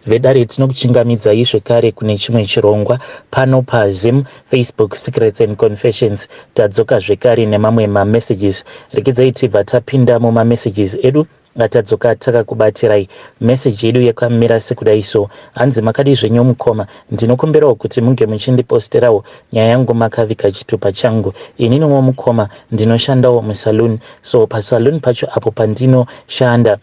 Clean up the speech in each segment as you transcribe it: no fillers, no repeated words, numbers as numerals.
Vedare, tinokuchingamidzai zvekare kune chimwe chirongwa pano paZim Facebook Secrets and Confessions. Tadzoka zvekare nemamwe mamessages. Regedzai tibva tapinda mumamessages edu atadzoka takakubatirai. Meseji yedu yakamira sekudai so, hanzi, "Makadi zvenyu mukoma? Ndinokumbirawo kuti munge muchindiposterawo nyaya yangu makaviga chitupa changu. Ininiwo mukoma ndinoshandawo musaloon. So pasaloon pacho apo pandinoshanda,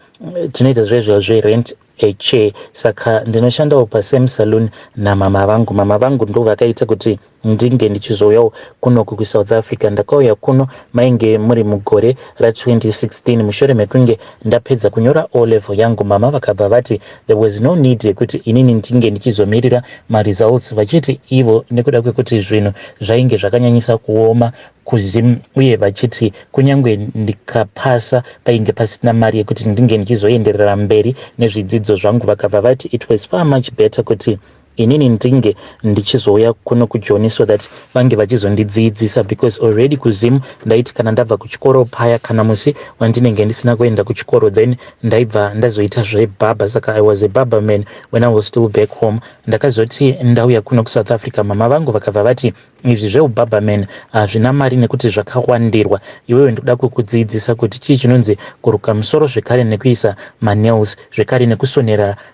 tinoita zvezvo zverent a chair. Saka ndinoshandawo pasame saloon namama vangu. Mama vangu ndo vakaita kuti ndinge ndichizouyawo kunoku kuSouth Africa. Ndakauya kuno mainge muri mugore ra2016, mushure mekunge ndapedza kunyora O level yangu. Mama vakabva vati there was no need yekuti inini ndinge ndichizomirira maresults, vachiti ivo nekuda kwekuti zvinhu zvainge zvakanyanyisa kuoma kuZim, uye vachiti kunyange ndikapasa painge pasina mari yekuti ndinge ndichizoenderera mberi nezvidzidzo zvangu. Vakabva vati it was far much better kuti inini ndinge ndichizouya kuno kuJoni so that vange vachizondidzidzisa, because already kuZim ndaiti kana ndabva kuchikoro paya, kana musi wandinenge ndisina kuenda kuchikoro, then ndaibva ndazoita zvebarber. Saka I was a barber man when I was still back home. Ndakazoti ndauya kuno kuSouth Africa, mama vangu vakabva vati izvi zveubarberman hazvina mari nekuti zvakawandirwa. Iwewe ndikuda kukudzidzisa kuti chii chinonzi kuruka musoro, zvekare nekuisa manails, zvekare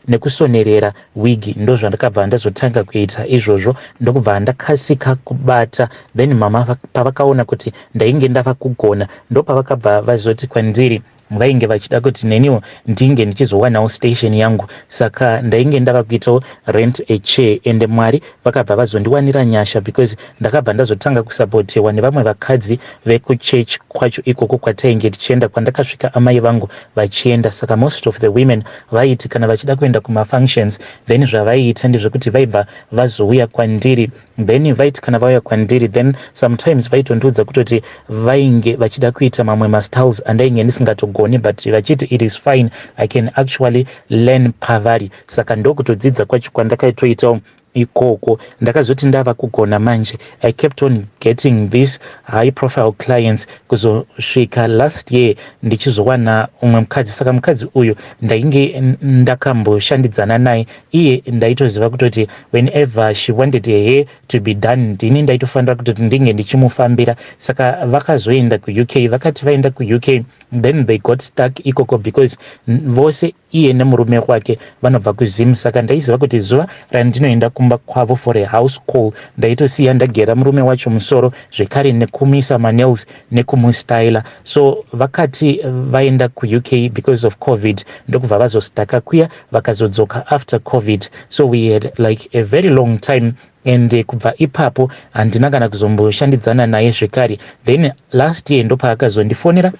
nekusonerera wigi. Ndo zvandakabva ndazotanga kuita izvozvo, ndokubva ndakasika kubata. Then mama pavakaona kuti ndainge ndava kugona, ndo pavakabva vazoti kwandiri vainge vachida kuti neniwo ndinge ndichizowanawo station yangu. Saka ndainge ndava kuitawo rent a chair, ende Mwari vakabva vazondiwanira nyasha, because ndakabva ndazotanga kusapotewa nevamwe vakadzi vekuchurch kwacho ikoko kwatainge tichienda, kwandakasvika amai vangu vachienda. Saka most of the women vaiti kana vachida kuenda kumafunctions, then zvavaiita ndezvekuti vaibva vazouya kwandiri. Then vaiti kana vauya kwandiri, then sometimes vaitondiudza kutoti vainge vachida kuita mamwe mastyles andainge ndisingatogoni, but vachiti it is fine, I can actually learn pavari. Saka ndokutodzidza kwacho kwandakaitoitawo ikoko. Ndakazoti ndava kugona manje, I kept on getting these high profile clients kuzosvika last year ndichizowana umwe mukadzi. Saka mukadzi uyu ndainge ndakamboshandidzana naye. Iye ndaitoziva kutoti whenever she wanted her hair to be done, ndini ndaitofanira kutoti ndinge ndichimufambira. Saka vakazoenda kuUK. Vakati vaenda kuUK, then they got stuck ikoko, because vose iye nemurume wake vanobva kuZim. Saka ndaiziva kuti zuva randinoenda kumba kwavo for a house call, ndaitosiya ndagera murume wacho musoro, zvekare nekumisa manails nekumustyla. So vakati vaenda kuUK because of COVID, ndokubva vazostaka kuya, vakazodzoka after COVID. So we had like a very long time, and kubva ipapo handina kana kuzomboshandidzana naye zvekare. Then last year ndopaakazondifonera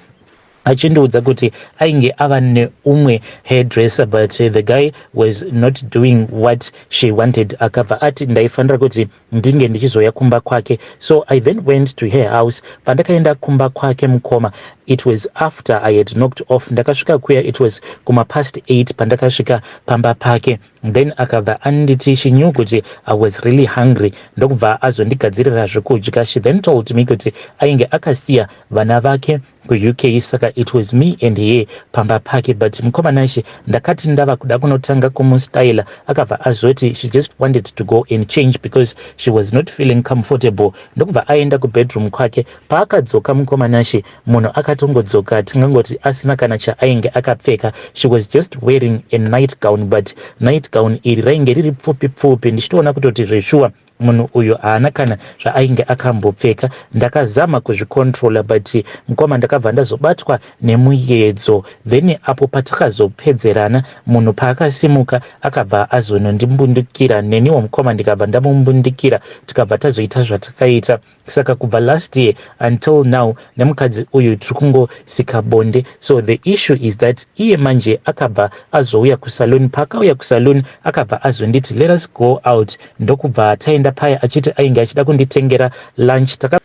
achindiudza kuti ainge ava neumwe hairdresser, but the guy was not doing what she wanted. Akabva ati ndaifanira kuti ndinge ndichizoya kumba kwake. So I then went to her house. Pandakaenda kumba kwake mukoma, it was after I had knocked off. Ndakasvika kuya, it was kuma past 8 pandakasvika pamba pake. Then akabva anditi she knew kuti I was really hungry, ndokubva azondigadzirira zvekudya. She then told me kuti ainge akasiya vana vake kuUK, saka it was me and her pamba pake. But mukoma Nashe, ndakati ndava kuda kunotanga kumustyla, akabva azoti she just wanted to go and change because she was not feeling comfortable, ndokubva aenda kubedroom kwake. Paakadzoka mukoma Nashe, munhu akatongodzoka tingangoti asina kana chaainge akapfeka. She was just wearing a night gown, but night gown iri rainge riri pfupi pfupi, ndichitoona kutoti zveshuwa munhu uyu haana kana zvaainge akambopfeka. Ndakazama kuzvicontrola, but mukoma, ndakabva ndazobatwa nemuyedzo. Then apo patakazopedzerana, munhu paakasimuka akabva azonondimbundikira, neniwo mukoma ndikabva ndamumbundikira, tikabva tazoita zvatakaita. Saka kubva last year until now nemukadzi uyu tiri kungosika bonde. So the issue is that iye manje akabva azouya kusalon. Paakauya kusalon, akabva azonditi, "Let us go out." Ndokubva taenda paya, achiti ainge achida kunditengera lunch. Taka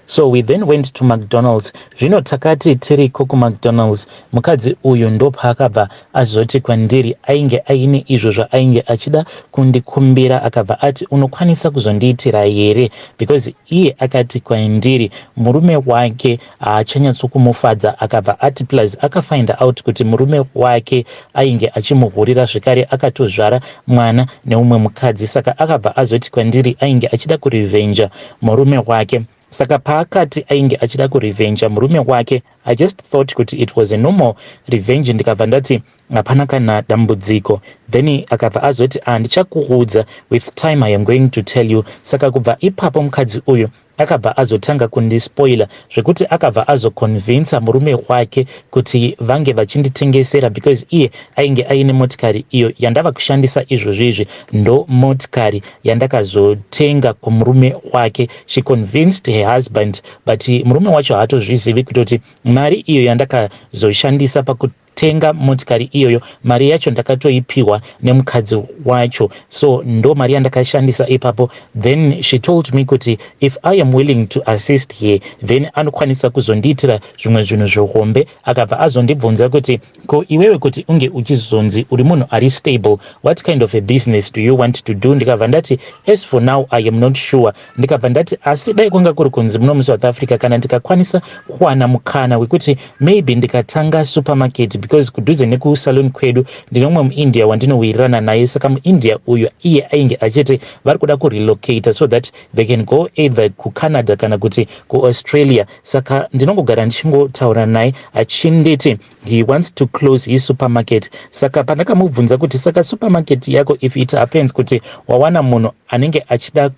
So we then went to McDonald's. Zvino takati tiriko kuMcDonald's, mukadzi uyu ndopaakabva azoti kwandiri ainge aine izvo zvaainge achida kundikumbira. Akabva ati, "Unokwanisa kuzondiitira here?" Because iye akati kwandiri murume wake haachanyatsokumufadza. Akabva ati plus akafind out kuti murume wake ainge achimuhurira zvekare, akatozvara mwana neumwe mukadzi. Saka akabva azoti kwandiri ainge achida kurevenja murume wake. Saka paakati ainge achida kurevenja murume wake, I just thought kuti it was a normal revenge. Ndikabva ndati hapana kana dambudziko. Then akabva azoti, "Handichakuudza, with time I am going to tell you." Saka kubva ipapo mukadzi uyu akabva azotanga kundispoila, zvekuti akabva azoconvinsa murume wake kuti vange vachinditengesera, because iye ainge aine motikari iyo yandava kushandisa izvozvo izvi. Ndo motikari yandakazotenga kumurume wake. She convinced her husband, but murume wacho haatozvizivi kutoti mari iyo yandakazoshandisa pakutenga motikari iyoyo, mari yacho ndakatoipiwa nemukadzi wacho. So ndo mari yandakashandisa ipapo. Then she told me kuti if I am willing to assist her, then anokwanisa kuzondiitira zvimwe zvinhu zvihombe. Akabva azondibvunza kuti, "Ko iwewe, kuti unge uchizonzi uri munhu ari stable, what kind of a business do you want to do?" Ndikabva ndati, "As for now I am not sure." Ndikabva ndati, asi dai kwanga kuri kunzi muno muSouth Africa, kana ndikakwanisa kuwana mukana wekuti maybe ndikatanga supermarket, because kudhuze nekusalon kwedu ndine umwe muIndia wandinowirirana naye. Saka muIndia uyu iye ainge achiti vari kuda kurelocata so that they can go either kuCanada kana kuti kuAustralia. Saka ndinongogara ndichingotaura naye achinditi he wants to close his supermarket. Saka pandakamubvunza kuti, "Saka supermarket yako, if it happens kuti wawana munhu anenge achida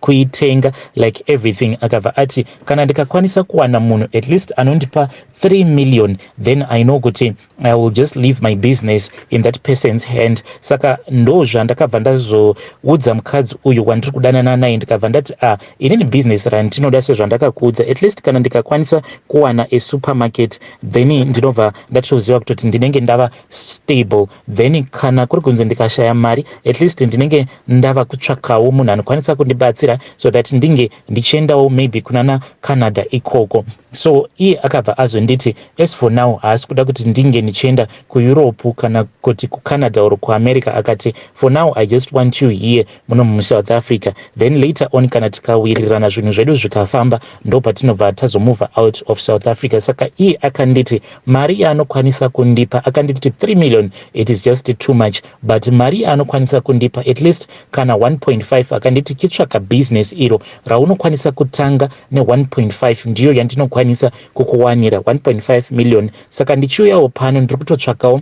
kuitenga, like everything?" Akabva ati, "Kana ndikakwanisa kuwana munhu at least anondipa 3 million, then I know kuti I will just leave my business in that person's hand." Saka ndo zvandakabva ndazoudza mukadzi uyu wandiri kudanana naye. Ndikabva ndati, "Ah, inini business randinoda, sezvandakakuudza, at least kana ndikakwanisa kuwana a supermarket, then ndinobva ndatoziva kutoti ndinenge ndava stable. Then kana kuri kunzi ndikashaya mari, at least ndinenge ndava kutsvakawo munhu anokwanisa kundibatsira so that ndinge ndichiendawo maybe kunana Canada ikoko." So iye akabva azonditi as for now haasi kuda kuti ndinge ndichienda kuEurope kana kuti kuCanada or kuAmerica. Akati, "For now I just want you here muno muSouth Africa. Then later on, kana tikawirirana, zvinhu zvedu zvikafamba, ndo patinobva tazomove out of South Africa." Saka iye akanditi mari yaanokwanisa kundipa, akanditi 3 million, it is just too much, but mari yaanokwanisa kundipa at least kana 1.5. Akanditi, "Chitsvaka business iro raunokwanisa kutanga ne1.5, ndiyo yandinokwanisa kukuwanira, 1.5 million." Saka ndichiuyawo pano, ndiri kutotsvakawo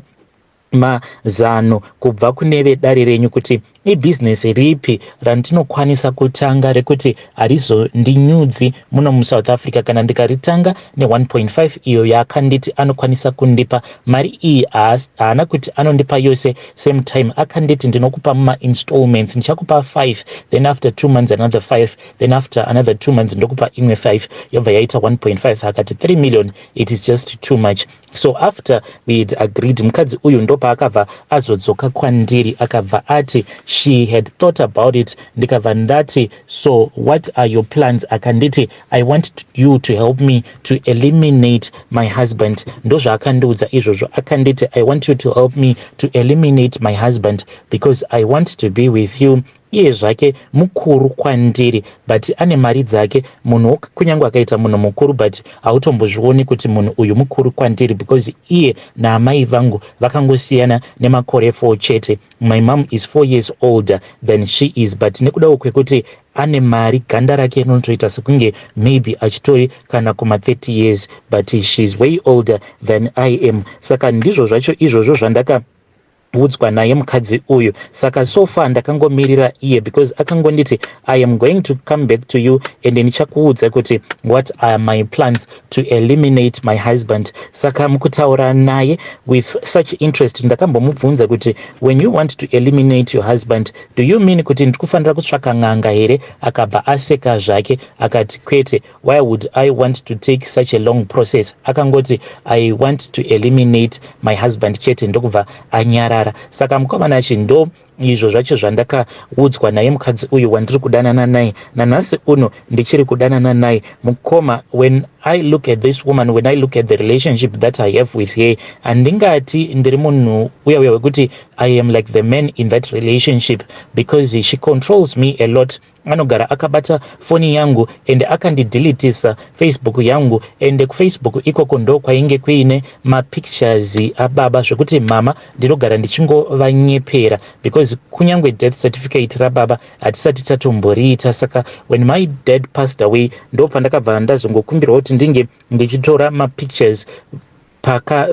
mazano kubva kune vedare renyu kuti ibhizinesi ripi randinokwanisa kutanga rekuti harizondinyudzi muno muSouth Africa, kana ndikaritanga ne1.5 iyo yaakanditi anokwanisa kundipa. Mari iyi haana kuti anondipa yose same time. Akanditi, "Ndinokupa mumainstallments, ndichakupa 5, then after 2 months another 5, then after another 2 months ndokupa imwe 5, yobva yaita 1.5." Akati 3 million, it is just too much. So after we had agreed, mukadzi uyu ndopaakabva azodzoka kwandiri, akabva ati she had thought about it. Ndikabva ndati, "So what are your plans?" Akanditi, "I want you to help me to eliminate my husband." Ndozvaakandiudza izvozvo. Akanditi, "I want you to help me to eliminate my husband because I want to be with you." Iye zvake mukuru kwandiri, but ane mari dzake munhu. Kunyange akaita munhu mukuru, but hautombozvioni kuti munhu uyu mukuru kwandiri, because iye naamai vangu vakangosiyana nemakore 4 chete. My mom is 4 years older than she is, but nekudawo kwekuti ane mari, ganda rake rinotoita sekunge maybe achitori kana kuma30 years, but she is way older than I am. Saka ndizvo zvacho izvozvo zvandaka udzwa naye mukadzi uyu. Saka so far ndakangomirira iye, because akangonditi, "I am going to come back to you and ndichakuudza kuti what are my plans to eliminate my husband." Saka mukutaura naye with such interest, ndakambomubvunza kuti, "When you want to eliminate your husband, do you mean kuti ndiri kufanira kutsvaka n'anga here?" Akabva aseka zvake, akati, "Kwete, why would I want to take such a long process?" Akangoti, "I want to eliminate my husband" chete, ndokubva anyarara. Saka mukomana achi ndo Izvo zvacho zvandakaudzwa naye mukadzi uyu wandiri kudanana naye nanhasi uno, ndichiri kudanana naye, mukoma. When I look at this woman, when I look at the relationship that I have with her, handingati ndiri munhu uya uya wekuti I am like the man in that relationship, because she controls me a lot. Anogara akabata foni yangu ende akandidhilitisa Facebook yangu, ende kuFacebook ikoko ndo kwainge kuine mapictures ababa, zvekuti mama ndinogara ndichingovanyepera, because kunyange death certificate rababa hatisati tatomboriita. Saka when my dad passed away, ndo pandakabva ndazongokumbirwa kuti ndinge ndichitora mapictures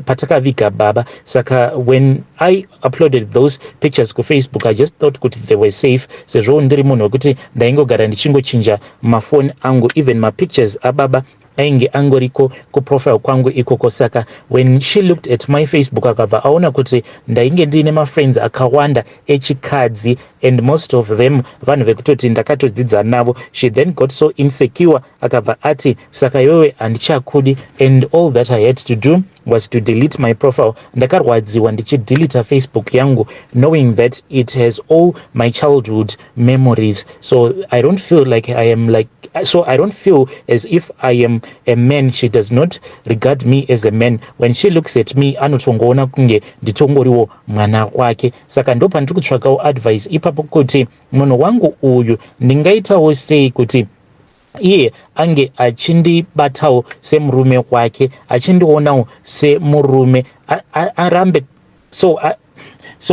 patakaviga baba. Saka when I uploaded those pictures kuFacebook, I just thought kuti they were safe, sezvo ndiri munhu wekuti ndaingogara ndichingochinja mafoni angu. Even mapictures ababa ainge angoriko kuprofile kwangu ikoko. Saka when she looked at my Facebook, akabva aona kuti ndainge ndiine mafriends akawanda echikadzi, and most of them vanhu vekutoti ndakatodzidza navo. She then got so insecure, akabva ati, "Saka iwewe handichakudi." And all that I had to do was to delete my profile. Ndakarwadziwa ndichidelita Facebook yangu, knowing that it has all my childhood memories. So I don't feel like I am like so I don't feel as if I am a man. She does not regard me as a man. When she looks at me, anotongoona kunge nditongoriwo mwana wake. Saka ndo pandiri kutsvakawo advice ipapo, kuti munhu wangu uyu ndingaitawo sei kuti iye ange achindibatawo semurume wake, achindionawo semurume, arambe so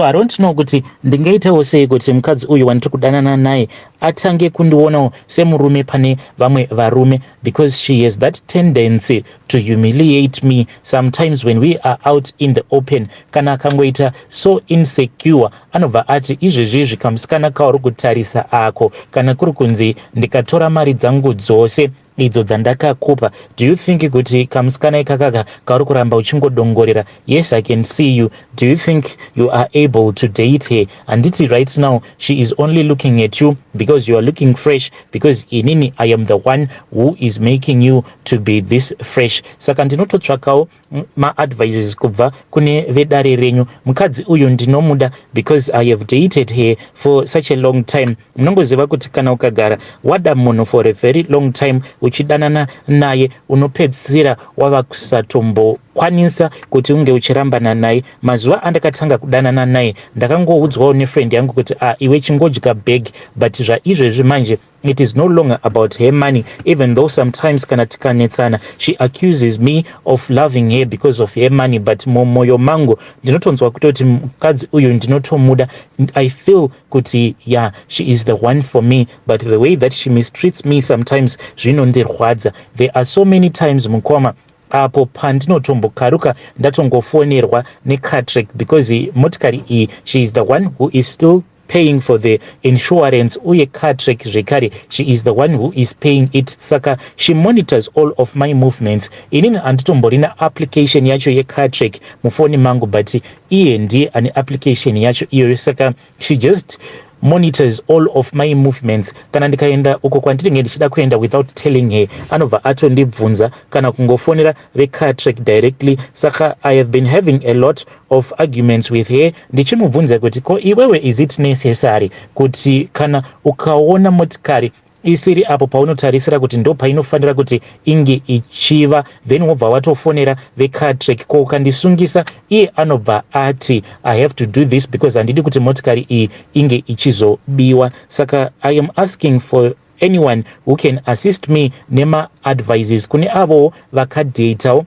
I don't know kuti ndingaitawo sei kuti mukadzi uyu wandiri kudanana naye atange kundionawo semurume pane vamwe varume, because she has that tendency to humiliate me sometimes when we are out in the open. Kana akangoita so insecure, anobva ati, "Izvezvizvi kamusikana kauri kutarisa ako, kana kuri kunzi ndikatora mari dzangu dzose idzo dzandakakupa, do you think kuti kamusikana ikakaka kauri kuramba uchingodongorera, yes, I can see you, do you think you are able to date her? Handiti right now she is only looking at you because you are looking fresh, because inini I am the one who is making you to be this fresh." Saka ndinototsvakawo maadvices kubva kune vedare renyu. Mukadzi uyu ndinomuda because I have dated her for such a long time. Munongoziva kuti kana ukagara wada munhu for a very long time, uchidanana naye, unopedzisira wava kusatombokwanisa kuti unge uchirambana naye. Mazuva andakatanga kudanana naye, ndakangoudzwawo nefriend yangu kuti, "Ah, iwe chingodya bag." But zvaizvezvi manje, it is no longer about her money, even though sometimes kana tikanetsana, she accuses me of loving her because of her money, but mumwoyo mangu ndinotonzwa kutoti mukadzi uyu ndinotomuda. I feel kuti, yeah, she is the one for me, but the way that she mistreats me sometimes zvinondirwadza. There are so many times, mukoma, apo pandinotombokaruka ndatongofonerwa neCartrack, because motikari iyi, she is the one who is still paying for the insurance, uye Cartrack zvekare, she is the one who is paying it. Saka she monitors all of my movements. Inini handitomborina application yacho yeCartrack mufoni mangu, but iye ndiye ane application yacho iyoyo. Saka she just monitors all of my movements. Kana ndikaenda uko kwandinenge ndichida kuenda without telling her, anobva atondibvunza kana kungofonera veCartrack directly. Saka I have been having a lot of arguments with her, ndichimubvunza kuti, "Ko iwewe, is it necessary kuti kana ukaona motikari isiri apo paunotarisira kuti ndo painofanira kuti inge ichiva, then wobva watofonera veCartrack? Ko ukandisungisa?" Iye anobva ati, "I have to do this because handidi kuti motikari iyi inge ichizobiwa." Saka I am asking for anyone who can assist me nemaadvices kune avowo vakadhatawo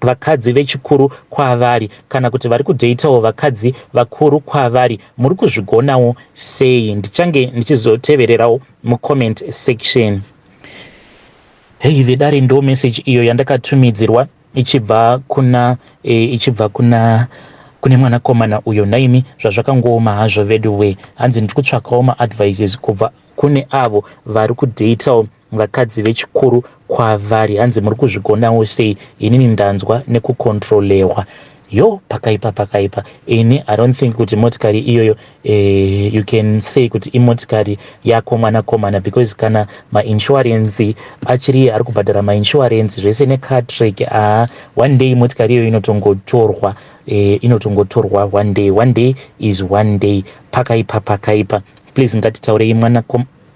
vakadzi vechikuru kwavari, kana kuti vari kudheitawo vakadzi vakuru kwavari. Muri kuzvigonawo sei? Ndichange ndichizotevererawo mucomment section. Hei vedare, ndo message iyo yandakatumidzirwa ichibva kune mwanakomana uyo. Naimi, zvazvakangooma hazvo vedu we. Hanzi ndiri kutsvakawo maadvices kubva kune avo vari kudheitawo vakadzi vechikuru kwavari. Hanzi muri kuzvigonawo sei? Inini ndanzwa nekukontrolewa. Yo, pakaipa, pakaipa. Ini I don't think kuti motikari iyoyo, you can say kuti imotikari yako mwanakomana, because kana mainsurance achiri ari kubhadhara mainsurance zvese neCartrack, aa, one day motikari iyoyo inotongotorwa, inotongotorwa one day. One day is one day. Pakaipa, pakaipa. Please ngatitaurei mwana,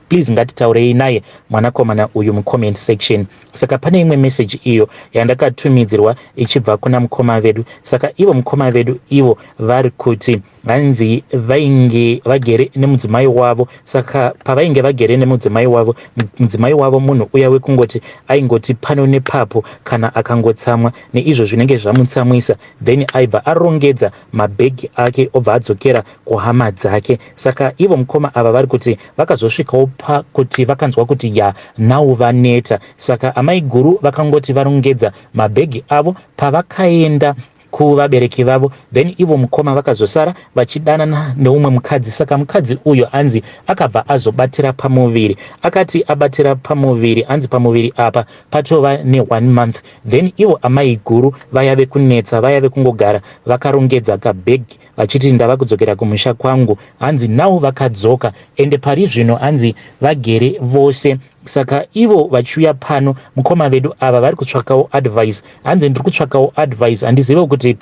please ngatitaurei naye mwanakomana uyu mucomment section. Saka pane imwe message iyo yandakatumidzirwa ichibva kuna mukoma vedu. Saka ivo mukoma vedu ivo vari kuti hanzi vainge vagere nemudzimai wavo. Saka pavainge vagere nemudzimai wavo, mudzimai wavo munhu uya wekungoti aingoti pano nepapo kana akangotsamwa neizvo zvinenge zvamutsamwisa, then aibva arongedza mabhegi ake obva adzokera kuhama dzake. Saka ivo mukoma ava vari kuti vakazosvikawo pakuti vakanzwa kuti ya, now vaneta. Saka amai guru vakangoti varongedza mabhegi avo pavakaenda kuvabereki vavo, then ivo mukoma vakazosara vachidanana neumwe mukadzi. Saka mukadzi uyu anzi akabva azobatira pamuviri. Akati abatira pamuviri, anzi pamuviri apa patova ne1 month. Then ivo amai guru vaya vekunetsa, vaya vekungogara vakarongedza kabhegi vachiti ndava kudzokera kumusha kwangu, hanzi now vakadzoka, ende pari zvino hanzi vagere vose. Saka ivo vachiuya pano, mukoma vedu ava vari kutsvakawo advice. Hanzi ndiri kutsvakawo advice, handizive kuti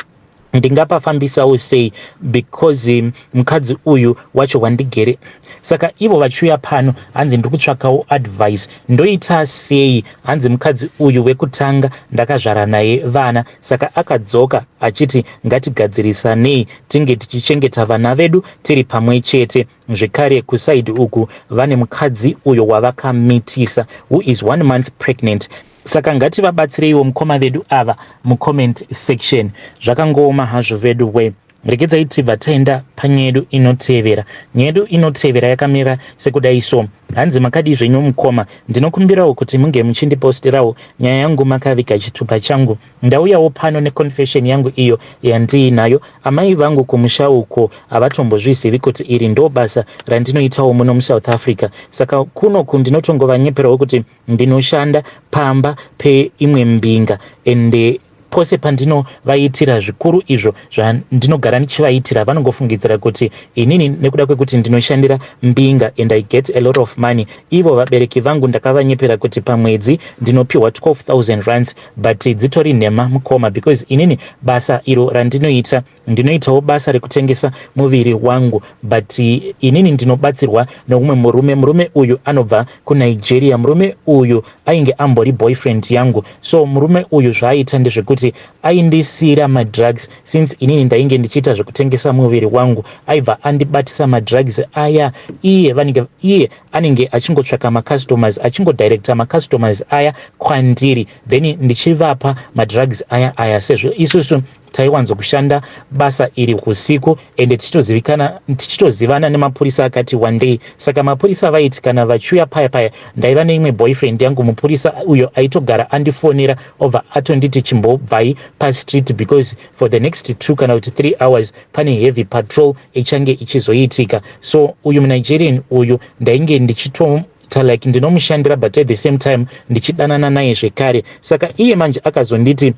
ndingapafambisawo sei because mukadzi uyu wacho wandigere. Saka ivo vachiuya pano, hanzi ndiri kutsvakawo advice, ndoita sei? Hanzi mukadzi uyu wekutanga ndakazvara naye vana. Saka akadzoka achiti ngatigadzirisanei, tinge tichichengeta vana vedu tiri pamwe chete. Zvekare kuside uku vane mukadzi uyo wavakamitisa who is 1 month pregnant. Saka ngativabatsireiwo mukoma vedu ava mucomment section. Zvakangooma hazvo vedu we. Regedzai tibva taenda panyaya yedu inotevera. Nyaya yedu inotevera yakamira sekudai so. Hanzi, "Makadi zvenyu mukoma? Ndinokumbirawo kuti munge muchindipostirawo nyaya yangu makaviga chitupa changu. Ndauyawo pano neconfession yangu iyo yandiinayo. Amai vangu kumusha uko havatombozvizivi kuti iri ndo basa randinoitawo muno muSouth Africa. Saka kunoku ndinotongovanyeperawo kuti ndinoshanda pamba peimwe mbinga, ende pose pandinovaitira zvikuru izvo zvandinogara ndichivaitira, vanongofungidzira kuti inini nekuda kwekuti ndinoshandira mbinga and I get a lot of money. Ivo vabereki vangu ndakavanyepera kuti pamwedzi ndinopiwa 12,000 rands, but dzitori nhema mukoma, because inini basa iro randinoita, ndinoitawo basa rekutengesa muviri wangu, but inini ndinobatsirwa neumwe murume. Murume uyu anobva kuNigeria. Murume uyu ainge ambori boyfriend yangu. So murume uyu zvaaita ndezvekuti aindisiyira madrugs. Since inini ndainge ndichiita zvekutengesa muviri wangu, aibva andibatisa madrugs aya. Iye vanenge iye anenge achingotsvaka macustomers, achingodirecta macustomers aya kwandiri, then ndichivapa madrugs aya aya. Sezvo isusu taiwanzokushanda basa iri usiku ende tichitozivana nemapurisa akati one day, saka mapurisa vaiti kana vachiuya paya paya, ndaiva neimwe boyfriend yangu, mupurisa uyo aitogara andifonera, obva atonditi chimbobvai pastreet because for the next 2 kana kuti 3 hours pane heavy patrol ichange ichizoitika. So uyu muNigerian uyu ndainge ndichito like ndinomushandira, but at the same time ndichidanana naye zvekare. Saka iye manje akazonditi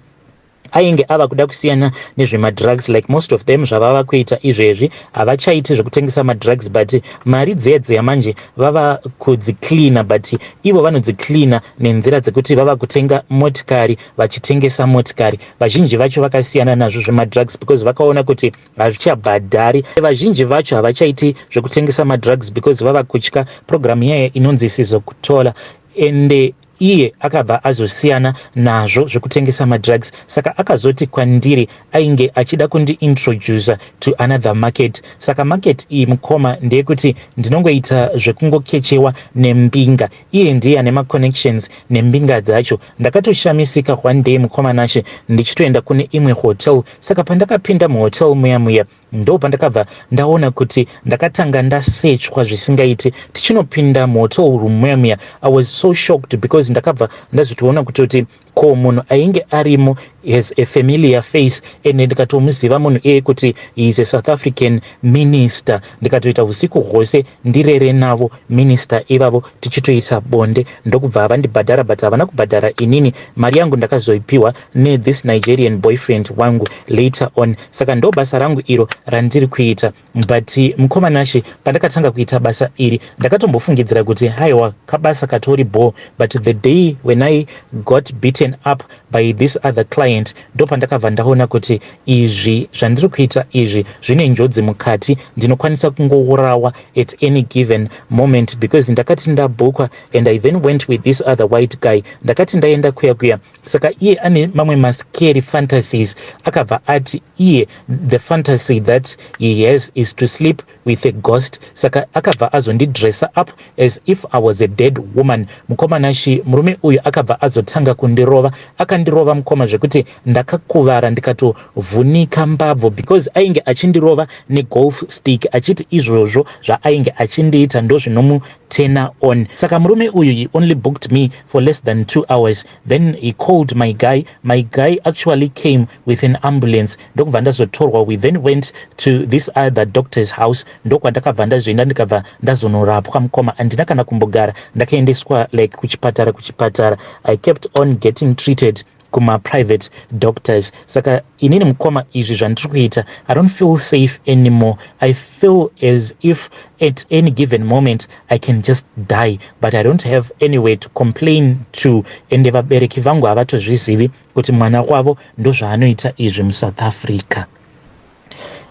ainge ava kuda kusiyana nezvemadrugs, like most of them zvavava kuita izvezvi, havachaiti zvekutengesa madrugs, but mari dziya dziya manje vava kudzicleana, but ivo vanodzicleana nenzira dzekuti vava kutenga motikari, vachitengesa motikari. Vazhinji vacho vakasiyana nazvo zvemadrugs because vakaona kuti hazvichabhadhari. Vazhinji vacho havachaiti zvekutengesa madrugs because vava kutya programu iyaya inonzi Sizokutola. Ende iye akabva azosiyana nazvo zvekutengesa madrugs. Saka akazoti kwandiri ainge achida kundiintroduca to another market. Saka market iyi mukoma ndeyekuti ndinongoita zvekungokechewa nembinga. Iye ndiye ane maconnections nembinga dzacho. Ndakatoshamisika one day, mukoma Nashe, ndichitoenda kune imwe hotel. Saka pandakapinda muhotel muya muya, ndo pandakabva ndaona kuti ndakatanga ndasechwa zvisingaiti. Tichinopinda muhotel room muya muya, I was so shocked because ndakabva ndazvitoona kutoti ko munhu ainge arimo Has a familiar face, ende ndikatomuziva munhu iyeye kuti he is a South African minister. Ndikatoita usiku hwose ndirere navo minister ivavo, tichitoita bonde, ndokubva vandibhadhara, but havana kubhadhara inini. Mari yangu ndakazoipiwa nethis Nigerian boyfriend wangu later on. Saka ndo basa rangu iro randiri kuita. But mukoma Nashe, pandakatanga kuita basa iri, ndakatombofungidzira kuti haiwa, kabasa katori bho, but the day when I got beaten up by this other client, ndo pandakabva ndaona kuti izvi zvandiri kuita izvi zvine njodzi mukati. Ndinokwanisa kungourawa at any given moment, because ndakati ndabhukwa and I then went with this other white guy. Ndakati ndaenda kuya kuya, saka iye ane mamwe mascary fantasies. Akabva ati iye the fantasy that he has is to sleep with a ghost. Saka akabva azondidressa up as if I was a dead woman. Mukoma Nashe, murume uyu akabva azotanga kundirova. Akandirova, mukoma, zvekuti ndakakuvara, ndikatovhunika mbabvu, because ainge achindirova negolf stick, achiti izvozvo zvaainge achindiita ndo zvinomuturna on. Saka murume uyu, he only booked me for less than 2 hours. Then he called my guy. My guy actually came with an ambulance, ndokubva ndazotorwa. We then went to this other doctor's house, ndokwandakabva ndazoenda, ndikabva ndazonorapwa. Mukoma, handina kana kumbogara ndakaendeswa like kuchipatara kuchipatara. I kept on getting treated kumaprivate doctors. Saka inini, mukoma, izvi zvandiri kuita, I don't feel safe anymore. I feel as if at any given moment I can just die, but I don't have anywhere to complain to, ende vabereki vangu havatozvizivi kuti mwana wavo ndozvaanoita izvi muSouth Africa.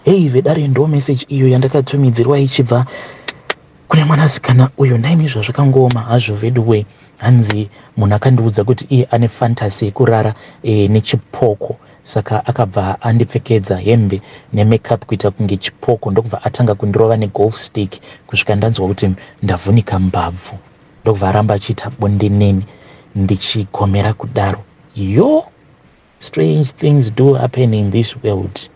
Hei vedare, ndo message iyo yandakatumidzirwa ichibva kune mwanasikana uyo. Naimi, zvazvakangooma hazvo veduwe. Hanzi munhu akandiudza kuti iye ane fantasy yekurara nechipoko. Saka akabva andipfekedza hembe nemakeup kuita kunge chipoko, ndokubva atanga kundirova negolf stick kusvika ndanzwa kuti ndavhunika mbabvu, ndokubva aramba achiita bonde neni ndichigomera kudaro. Yo, strange things do happen in this world.